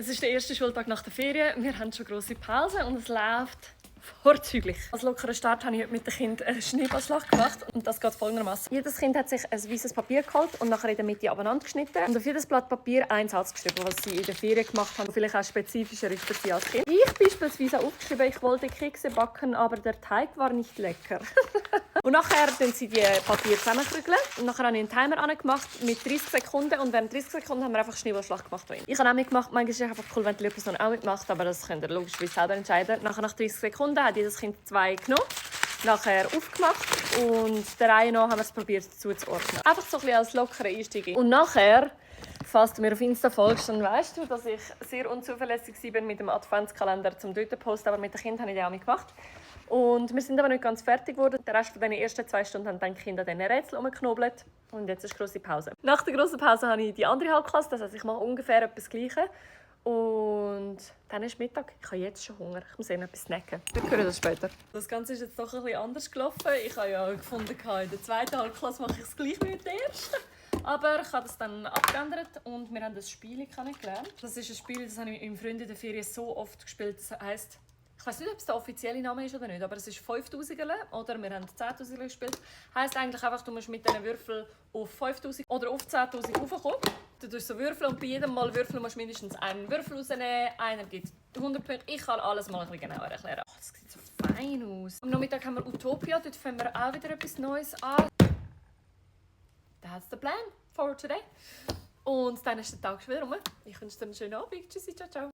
Es ist der erste Schultag nach der Ferien. Wir haben schon grosse Pause und es läuft vorzüglich. Als lockeren Start habe ich heute mit den Kindern einen Schneeballschlag gemacht und das geht folgendermaßen. Jedes Kind hat sich ein weißes Papier geholt und nachher in der Mitte aneinander geschnitten und auf jedes Blatt Papier einen Satz geschrieben, was sie in der Ferien gemacht haben, vielleicht auch spezifischer ist für sie als Kind. Ich beispielsweise habe aufgeschrieben, ich wollte Kekse backen, aber der Teig war nicht lecker. Und nachher dann sie die Papier zusammenkrügeln. Und nachher habe ich einen Timer angemacht mit 30 Sekunden und während 30 Sekunden haben wir einfach Schneeballschlag gemacht. Ich habe auch mitgemacht, manchmal ist es einfach cool, wenn die Person auch mitmacht, aber das könnt ihr logischerweise selber entscheiden. Nachher nach 30 Sekunden hat jedes Kind 2 genommen, nachher aufgemacht und der Reihe nach haben wir es probiert zuzuordnen. Einfach so ein bisschen als lockere Einstieg. Und nachher, falls du mir auf Insta folgst, dann weißt du, dass ich sehr unzuverlässig war mit dem Adventskalender zum dort posten, aber mit den Kindern habe ich den auch mitgemacht. Und wir sind aber nicht ganz fertig geworden. Den Rest von den ersten 2 Stunden haben dann die Kinder an diesen Rätseln rumgeknobelt. Und jetzt ist grosse Pause. Nach der grossen Pause habe ich die andere Halbklasse, das heißt, ich mache ungefähr etwas Gleiches. Und dann ist Mittag. Ich habe jetzt schon Hunger. Ich muss etwas snacken. Wir hören das später. Das Ganze ist jetzt doch ein bisschen anders gelaufen. Ich habe ja gefunden, in der zweiten Halbklasse mache ich es gleich wie in der ersten. Aber ich habe das dann abgeändert und wir haben das Spiel kennengelernt. Das ist ein Spiel, das habe ich mit meinen Freunden in der Ferien so oft gespielt. Das heisst, ich weiß nicht, ob es der offizielle Name ist oder nicht, aber es ist 5000 oder wir haben 10.000 gespielt. Heisst eigentlich einfach, du musst mit diesen Würfeln auf 5000 oder auf 10.000 raufkommen. Du tust so würfeln und bei jedem Mal würfeln musst du mindestens einen Würfel rausnehmen. Einer gibt 100 Punkte. Ich kann alles mal ein bisschen genauer erklären. Oh, das sieht so fein aus. Am Nachmittag haben wir Utopia, dort fangen wir auch wieder etwas Neues an. That's the plan for today. Und dann ist der Tag schon wieder rum. Ich wünsche dir einen schönen Abend. Tschüssi, ciao, ciao.